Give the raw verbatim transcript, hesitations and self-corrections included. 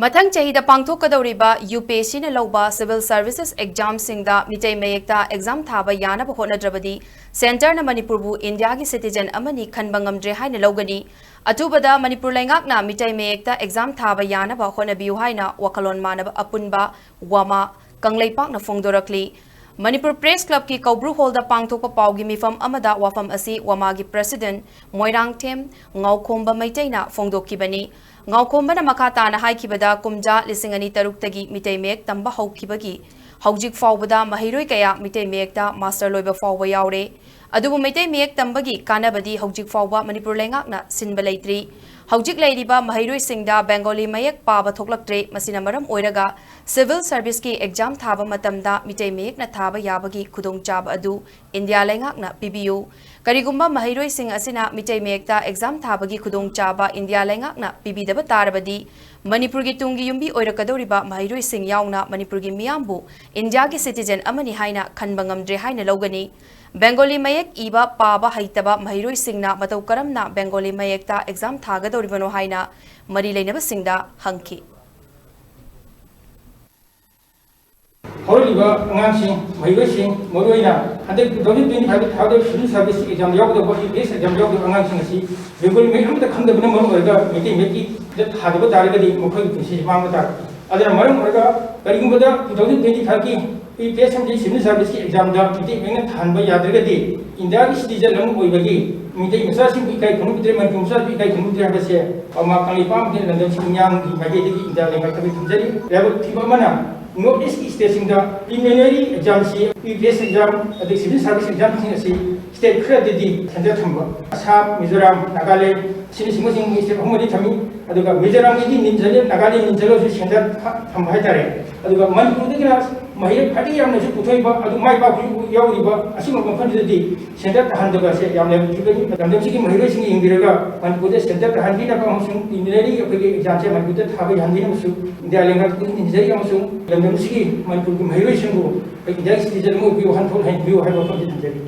ꯃꯊꯪ ꯆꯍꯤꯗ ꯄꯥꯡꯊꯣꯛꯀꯗꯧꯔꯤꯕ UPSCꯅ ꯂꯧꯕ civil services examꯁꯤꯡꯗ ꯃꯤꯇꯩ ꯃꯌꯦꯛꯇ exam ꯊꯥꯕ ꯌꯥꯅꯕ ꯍꯣꯠꯅꯗ꯭ꯔꯕꯗꯤ, centreꯅ ꯃꯅꯤꯄꯨꯔꯕꯨ ꯏꯟꯗꯤꯌꯥꯒꯤ citizen ꯑꯃꯅꯤ ꯈꯟꯕ ꯉꯝꯗ꯭ꯔꯦ ꯍꯥꯏꯅ ꯂꯧꯒꯅꯤ꯫ ꯑꯊꯨꯕꯗ ꯃꯅꯤꯄꯨꯔ ꯂꯩꯉꯥꯛꯅ ꯃꯤꯇꯩ ꯃꯌꯦꯛꯇ exam ꯊꯥꯕ ꯌꯥꯅꯕ ꯍꯣꯠꯅꯕꯤꯌꯨ ꯍꯥꯏꯅ ꯋꯥꯈꯜꯂꯣꯟ ꯃꯥꯟꯅꯕ ꯑꯄꯨꯟꯕ, ꯋꯥꯃꯥ, ꯀꯪꯂꯩꯄꯥꯛꯅ ꯐꯣꯡꯗꯣꯔꯛꯂꯤ꯫ ꯃꯅꯤꯄꯨꯔ Press Clubꯀꯤ ꯀꯧꯕ꯭ꯔꯨ Hallꯗ ꯄꯥꯡꯊꯣꯛꯄ ꯄꯥꯎꯒꯤ ꯃꯤꯐꯝ ꯑꯃꯗ ꯋꯥꯐꯝ ꯑꯁꯤ ꯋꯥꯃꯥꯒꯤ President ꯃꯣꯏꯔꯥꯡꯊꯦꯝ ꯉꯥꯎꯈꯣꯝꯕ ꯃꯩꯇꯩꯅ ꯐꯣꯡꯗꯣꯛꯈꯤꯕꯅꯤ꯫ ꯉꯥꯎꯈꯣꯝꯕꯅ ꯃꯈꯥ ꯇꯥꯅ ꯍꯥꯏꯈꯤꯕꯗ, ꯀꯨꯝꯖꯥ ꯂꯤꯁꯤꯡ ꯑꯅꯤ ꯇꯔꯨꯛꯇꯒꯤ ꯃꯤꯇꯩ ꯃꯌꯦꯛ ꯇꯝꯕ ꯍꯧꯈꯤꯕꯒꯤ ꯍꯧꯖꯤꯛ ꯐꯥꯎꯕꯗ ꯃꯍꯩꯔꯣꯏ ꯀꯌꯥ ꯃꯤꯇꯩ ꯃꯌꯦꯛꯇ master ꯂꯣꯏꯕ ꯐꯥꯎꯕ ꯌꯥꯎꯔꯦ꯫ ꯑꯗꯨꯕꯨ ꯃꯩꯇꯩ ꯃꯌꯦꯛ ꯇꯝꯕꯒꯤ ꯀꯥꯟꯅꯕꯗꯤ ꯍꯧꯖꯤꯛ ꯐꯥꯎꯕ ꯃꯅꯤꯄꯨꯔ ꯂꯩꯉꯥꯛꯅ ꯁꯤꯟꯕ ꯂꯩꯇ꯭ꯔꯤ꯫ ꯍꯧꯖꯤꯛ ꯂꯩꯔꯤꯕ ꯃꯍꯩꯔꯣꯏꯁꯤꯡꯗ Bengali ꯃꯌꯦꯛ ꯄꯥꯕ ꯊꯣꯛꯂꯛꯇ꯭ꯔꯦ꯫ ꯃꯁꯤꯅ ꯃꯔꯝ ꯑꯣꯏꯔꯒ civil serviceꯀꯤ exam ꯊꯥꯕ ꯃꯇꯝꯗ ꯃꯤꯇꯩ ꯃꯌꯦꯛꯅ ꯊꯥꯕ ꯌꯥꯕꯒꯤ ꯈꯨꯗꯣꯡꯆꯥꯕ ꯑꯗꯨ ꯏꯟꯗꯤꯌꯥ ꯂꯩꯉꯥꯛꯅ ꯄꯤꯕꯤꯌꯨ꯫ ꯀꯔꯤꯒꯨꯝꯕ ꯃꯍꯩꯔꯣꯏꯁꯤꯡ ꯑꯁꯤꯅ ꯃꯤꯇꯩ ꯃꯌꯦꯛꯇ exam ꯊꯥꯕꯒꯤ ꯈꯨꯗꯣꯡꯆꯥꯕ ꯏꯟꯗꯤꯌꯥ ꯂꯩꯉꯥꯛꯅ ꯄꯤꯕꯤꯗꯕ ꯇꯥꯔꯕꯗꯤ, ꯃꯅꯤꯄꯨꯔꯒꯤ ꯇꯨꯡꯒꯤ ꯌꯨꯝꯕꯤ ꯑꯣꯏꯔꯛꯀꯗꯧꯔꯤꯕ ꯃꯍꯩꯔꯣꯏꯁꯤꯡ ꯌꯥꯎꯅ ꯃꯅꯤꯄꯨꯔꯒꯤ ꯃꯤꯌꯥꯝꯕꯨ ꯏꯟꯗꯤꯌꯥꯒꯤ citizen ꯑꯃꯅꯤ ꯍꯥꯏꯅ ꯈꯟꯕ ꯉꯝꯗ꯭ꯔꯦ ꯍꯥꯏꯅ ꯂꯧꯒꯅꯤ꯫ Bengali ꯃꯌꯦꯛ ꯏꯕ ꯄꯥꯕ ꯍꯩꯇꯕ ꯃꯍꯩꯔꯣꯏꯁꯤꯡꯅ ꯃꯇꯧ ꯀꯔꯝꯅ Bengali ꯃꯌꯦꯛꯇ exam ꯊꯥꯒꯗꯧꯔꯤꯕꯅꯣ ꯍꯥꯏꯅ ꯃꯔꯤ ꯂꯩꯅꯕꯁꯤꯡꯗ ꯍꯪꯈꯤ꯫ ꯍꯧꯔꯛꯂꯤꯕ ꯑꯉꯥꯡꯁꯤꯡ, ꯃꯍꯩꯔꯣꯏꯁꯤꯡ, ꯃꯔꯨꯑꯣꯏꯅ ꯍꯟꯗꯛ two thousand twenty five ꯊꯥꯗꯣꯏ civil service exam ꯌꯥꯎꯒꯗꯧꯕ, UPSC exam ꯌꯥꯎꯒꯗꯧꯕ ꯑꯉꯥꯡꯁꯤꯡ ꯑꯁꯤ Bengali ꯃꯌꯦꯛ ꯑꯃꯠꯇ ꯈꯪꯗꯕꯅ ꯃꯔꯝ ꯑꯣꯏꯔꯒ ꯃꯩꯇꯩ ꯃꯌꯦꯛꯀꯤꯗ ꯊꯥꯗꯕ ꯇꯥꯔꯒꯗꯤ ꯃꯈꯣꯏꯒꯤ ꯄꯨꯟꯁꯤꯁꯤ ꯃꯥꯡꯕ ꯇꯥꯔꯦ꯫ ꯑꯗꯨꯅ ꯃꯔꯝ ꯑꯣꯏꯔꯒ ꯀꯔꯤꯒꯨꯝꯕꯗ two thousand twenty fiveꯀꯤ UPSC ꯑꯃꯗꯤ civil serviceꯀꯤ examꯗ ꯃꯩꯇꯩ ꯃꯌꯦꯛꯅ ꯊꯥꯍꯟꯕ ꯌꯥꯗ꯭ꯔꯒꯗꯤ ꯏꯟꯗꯤꯌꯥꯒꯤ citizen ꯑꯃ ꯑꯣꯏꯕꯒꯤ ꯃꯩꯇꯩ ꯃꯆꯥꯁꯤꯡꯕꯨ ꯏꯀꯥꯏ ꯈꯨꯝꯅꯗ꯭ꯔꯦ, ꯃꯅꯤꯄꯨꯔ ꯃꯆꯥꯁꯤꯡꯕꯨ ꯏꯀꯥꯏ ꯈꯨꯝꯅꯗ꯭ꯔꯦ ꯍꯥꯏꯕꯁꯦ ꯋꯥꯃꯥ ꯀꯪꯂꯩꯄꯥꯛ ꯑꯃꯗꯤ ꯂꯝꯗꯝꯁꯤꯒꯤ ꯃꯤꯌꯥꯝꯒꯤ ꯃꯥꯏꯀꯩꯗꯒꯤ ꯏꯟꯗꯤꯌꯥ ꯂꯩꯉꯥꯛꯇ ꯊꯝꯖꯔꯤ꯫ ꯂꯥꯏꯕꯛ ꯊꯤꯕ ꯑꯃꯅ North Eastꯀꯤ stateꯁꯤꯡꯗ preliminary examꯁꯤ, UPSC exam ꯑꯗꯩ civil service examꯁꯤꯡ ꯑꯁꯤ state ꯈꯔꯗꯗꯤ centre ꯊꯝꯕ, ꯑꯁꯥꯝ, ꯃꯤꯖꯣꯔꯥꯝ, ꯅꯥꯒꯥꯂꯦꯟ ꯑꯁꯤꯅꯆꯤꯡꯕꯁꯤꯡ state ꯑꯍꯨꯝ ꯃꯔꯤ ꯊꯝꯃꯤ꯫ ꯑꯗꯨꯒ ꯃꯤꯖꯣꯔꯥꯝꯒꯤꯗꯤ ꯅꯤꯟꯖꯂꯦ, ꯅꯥꯒꯥꯂꯦꯟ ꯅꯤꯟꯖꯂꯁꯨ centre ꯊ-, ꯊꯝꯕ ꯍꯥꯏꯇꯥꯔꯦ꯫ ꯑꯗꯨꯒ ꯃꯅꯤꯄꯨꯔꯗꯒꯤꯅ ꯃꯍꯩꯔꯣꯏ ꯈ꯭ꯋꯥꯏꯗꯒꯤ ꯌꯥꯝꯅꯁꯨ ꯄꯨꯊꯣꯛꯏꯕ, ꯑꯗꯨ ꯃꯥꯏ ꯄꯥꯛꯄꯁꯨ ꯌꯥꯎꯔꯤꯕ ꯑꯁꯤꯒꯨꯝꯕ ꯃꯐꯝꯁꯤꯗꯗꯤ centre ꯊꯥꯍꯟꯗꯕ ꯑꯁꯦ ꯌꯥꯝꯅ ꯂꯥꯏꯕꯛ ꯊꯤꯕꯅꯤ꯫ ꯂꯝꯗꯝꯁꯤꯒꯤ ꯃꯍꯩꯔꯣꯏꯁꯤꯡ ꯌꯦꯡꯕꯤꯔꯒ ꯃꯅꯤꯄꯨꯔꯗ centre ꯊꯥꯍꯟꯕꯤꯅꯕ ꯑꯃꯁꯨꯡ preliminary ꯑꯩꯈꯣꯏꯒꯤ examꯁꯦ ꯃꯅꯤꯄꯨꯔꯗ ꯊꯥꯕ ꯌꯥꯍꯟꯕꯤꯅꯕꯁꯨ ꯏꯟꯗꯤꯌꯥ ꯂꯩꯉꯥꯛꯇ ꯄꯨꯛꯅꯤꯡ ꯊꯤꯟꯖꯔꯤ ꯑꯃꯁꯨꯡ ꯂꯝꯗꯝꯁꯤꯒꯤ ꯃꯅꯤꯄꯨꯔꯒꯤ ꯃꯍꯩꯔꯣꯏꯁꯤꯡꯕꯨ ꯑꯩꯈꯣꯏ ꯏꯟꯗꯤꯌꯥꯒꯤ citizen ꯑꯃ ꯑꯣꯏꯕꯤꯌꯨ, ꯋꯥꯍꯟꯊꯣꯛ ꯂꯩꯍꯟꯕꯤꯌꯨ ꯍꯥꯏꯕ ꯋꯥꯐꯝꯁꯤ ꯊꯝꯖꯔꯤ꯫